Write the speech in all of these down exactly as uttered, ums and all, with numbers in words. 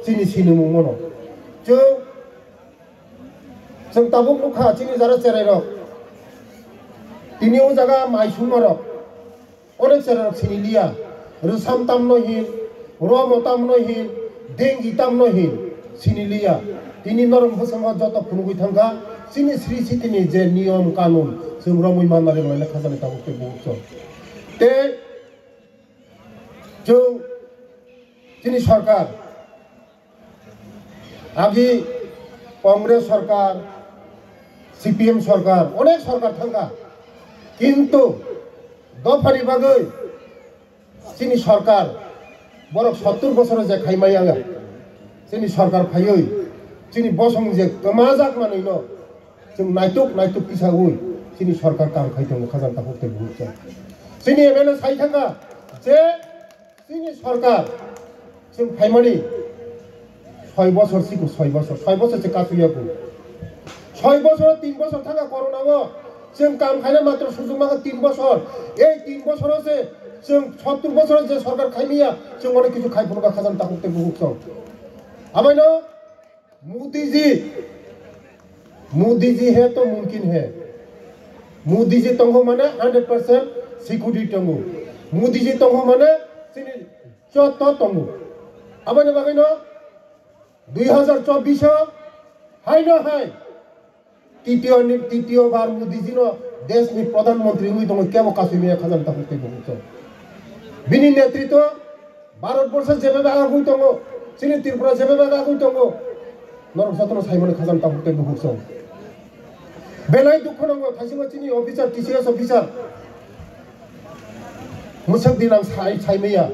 chini sinimung mano. Chwng, chwng tabuk nukha chini jara cherai rok. Tini o jaga mai suma rok. Onek cherai rok sini liya. Rwsam tamno hin, romo tamno hin, dengi tamno hin, sini liya. Tini norok bwskango joto phunugwi thangkha. Chini sri sitini je niyom kanun chwng romwi manna ringlaina khajani tabuk tei buhuk chwng. Tei chwng chini sorkar, agi Congress sorkar, C P M sorkar, onek sorkar thangkha, kintu dophani bagwi chini sorkar borok sottur bosoro je khaimaya, chini sorkar phaiwi chini bosong je kwmajak manwino chwng naituk naituk tisawi chini sorkar kam khai tongo khajang takhuk tei buhuk chwng. Chini M L A sai thangkha je chini sorkar chwng phaimani soi bosor siko soi bosor, soi bosor se kasu yaku. Soi bosor, tin bosor thangkha corona o chwng kam khaina matro sujung maka tin bosor. Ei tin bosoro se chwng sottur bosoro je sorkar khaimaya chwng onek kichu khai phunukha khajang takhuk tei buhuk chwng. Abaino Modi ji, Modi ji hai to mumkin hai. Modi ji tongo mane hundred percent security tongo. Modi ji tongo mane chini joto tongo. Aboni bagwi no dui hazar chobbish o hai no hai titiyo ni, titiyo bar Modi ji no desh ni pradhan mantri wngwi tongo, kebo kasui maya khajang takhuk tei buhuk chwng. Bini netritwo Bharat borsho jebe bagagwi tongo, chini Tripura jebe bagagwi tongo, norok jotono saimani khajang takhuk tei buhuk chwng. Belai dukhu nango, thaisingo chini officer, T C S officer. Mwswk din ang sai, saimaya.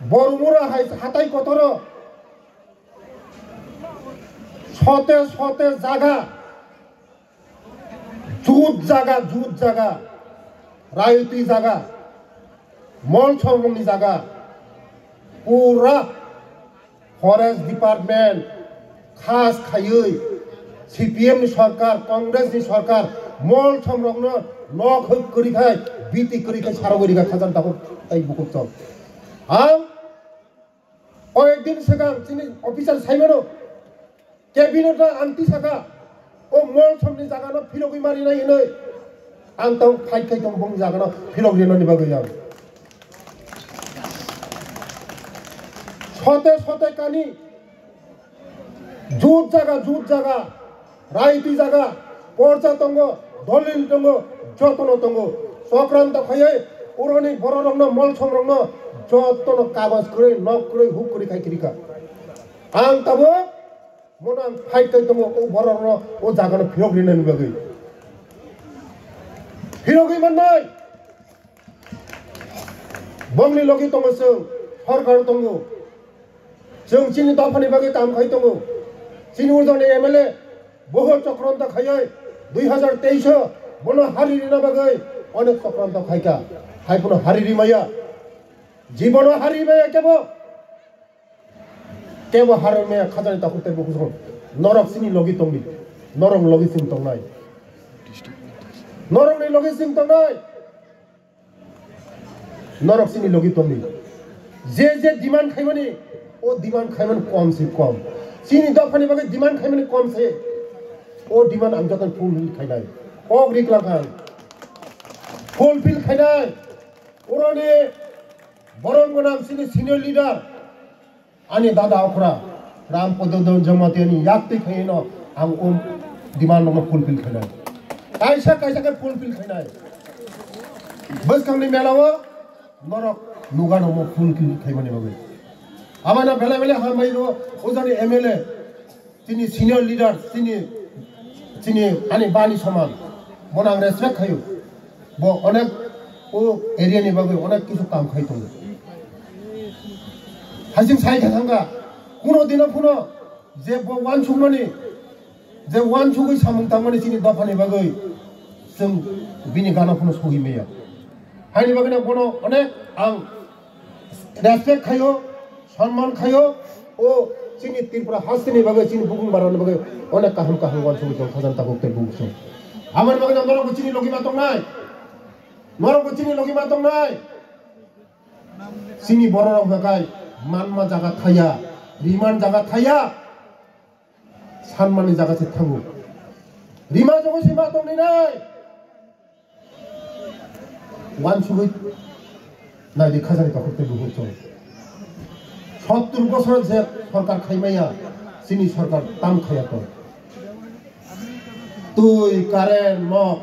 Borumura hai hatai kotoro sote sote jaga, jut jaga, jut jaga, rayuti jaga, mol sormungni jaga, pura forest department khas khaiwi C P M ni sorkar, Congress ni sorkar mol somrokno nok hwk kwrwi khai, biti kwrwi khai sarogwi rikha khajang takhuk tei bukhuk chwng. Ang Koyek din swkang chini officer saimano, cabinet o ang tisaka, o mol somni jaga no philogwi marinai hinwi ang tong fight khai tong bong jaga no philok rinani bagwi ang. Sote sote kani jut jaga, jut jaga, Rai twi jaga, porcha tongo, dolil tongo, jotono tongo. Chokranto khaiwi uroni bororokno, molsomrokno jotono kagoj kwrwi, nok kwrwi, huk kwrwi khai kirikha. Ang tabuk mono ang fight khai tongo, o bororokno o jagano phirok rinani bagwi. Phirogwi mannai. Bongni logi tongo chwng, sorkar tongo. Chwng chini dophani bagwi kam khai tongo. Chini ujani M L A boho chokranto khaiwi dui hazar teis o bono hari rina bagwi onek chokranto khaikha. Hai phano hari rimaya. Jibono hari rimaya kebo. Kebo hari rimaya khajani takhuk tei bukhuk song. Norok chini logi tongdi. Norok logi chwng tongnai. Norokni logi chwng tongnai. Norok chini logi tongdi. Je je demand khaimani, o demand khaimani kom se kom. Chini dophani bagwi demand khaimani kom se. O demand ang joto fulfill khainai. Kok ri kwlangkha ang. Fulfill khainai. Oroni borom gwnang chini senior leader. Ani dada okra Ram Padodon Jamatia ni yak twi khaino ang um demand no fulfill khainai. Kaisa kaisa khe fulfill khainai. Bwskangni mela o norok nuga no mo fulfill khaimani bagwi. Amana belai belai hambai ro ujani M L A, chini senior leader, chini, chini ani bani soman. Bono ang respect khayo. Bo onek o area ni bagwi onek kisu kam khai tongo. Hasing sai kha thangkha, kuno dino phuno je bo uansukmani, je uansugwi samung tangmani chini dophani bagwi chwng bini gana phuno sohi maya. Haini bagwi no bono onek ang respect khayo, sonman khayo, o chini Tripura hasteni bagwi, chini bukung barani bagwi onek kaham kaham uansugwi tong khajan tabuk tei bukung song. Aboni bagwi norok bo chini logi ma tongnai, norok bo chini logi ma tongnai. Chini bororok hwnkhe manma jaga thaya, Riman jaga thaya, sanmani jaga se thango. Rima jogo se ma tongni nai. Wansugwi naidi khajani takhuk tei buhuk chwng. Sottur bosor je sorkar khaimaya, chini sorkar tam khaya tong. Twi, current, nok,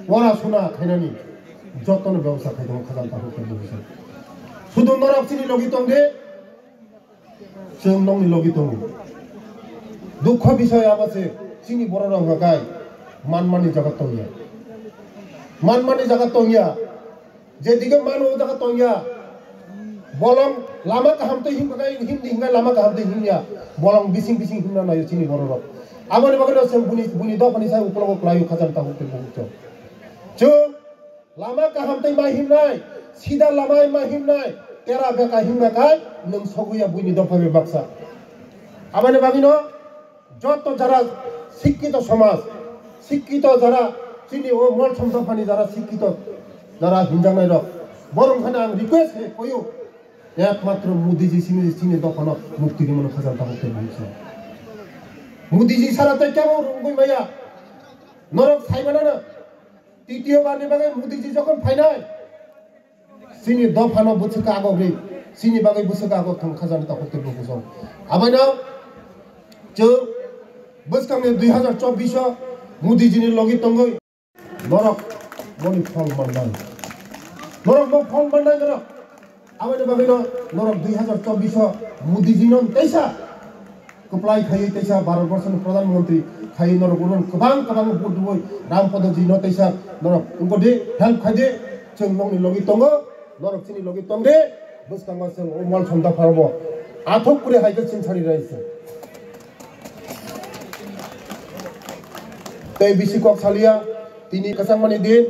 pora suna khainani jotono bebosta khai tongo khajani takhuk tei buhuk chwng. Sudu norok chini logi tong de, chwng nokni logi tongo. Dukho bisoi abo se chini borok rok hwnka khe manmani jaga tongya. Manmani jaga tongya. Jedige mano o jaga tongya. Bolong lama kaham tei himkha khe himdi hingkha lama kaham tei himya. Bolong bising bising himna nayo chini borok rok. Aboni bagwi no chwng buni, buni dophani sai ukologo kwlaio khajani takhuk tei buhuk chwng. Chwng Lama kaham tei ma himnai, sida lama ma himnai, tera beka himna kai, nwng soguya buini dopha be baksa. Aboni bagwino joto jara sikkito somaj, sikkito jara chini o Molsom dophani jara sikkito jara hinjaknai rok, borok phano ang request khe koyo, ekmatro Modiji sini, sini dophano mukti rimano khajal tabuk tei bangsa. Modiji sara tei kebo rungui maya, norok sai manana. Titiyo barni bagwi Modiji jokhon phainai, chini dophano bwswk agogwi, chini bagwi bwswk agok thang khajani takhuk tei bukuchwng. Abaino chwng bwskangni dui hazar chobbish o Modijini logi tongwi norok boni phol mannai. Norok bo phol mannai norok. Aboni bagwino norok dui hazar chobbish o Modiji no teisa kwplai khaiwi teisa Bharat borso ni Pradhan Mantri khaiwi norok ulo kwbang kwbang vote rwui Ram Podoji no teisa norok wngkodi help khaidi chwng nokni logi tongo norok chini logi tongdi bwskango chwng o Molsom dopha rokbo athuk kwrwi hai khe chwng sari rai se tei bisi kok saliya tini kwchangmani din.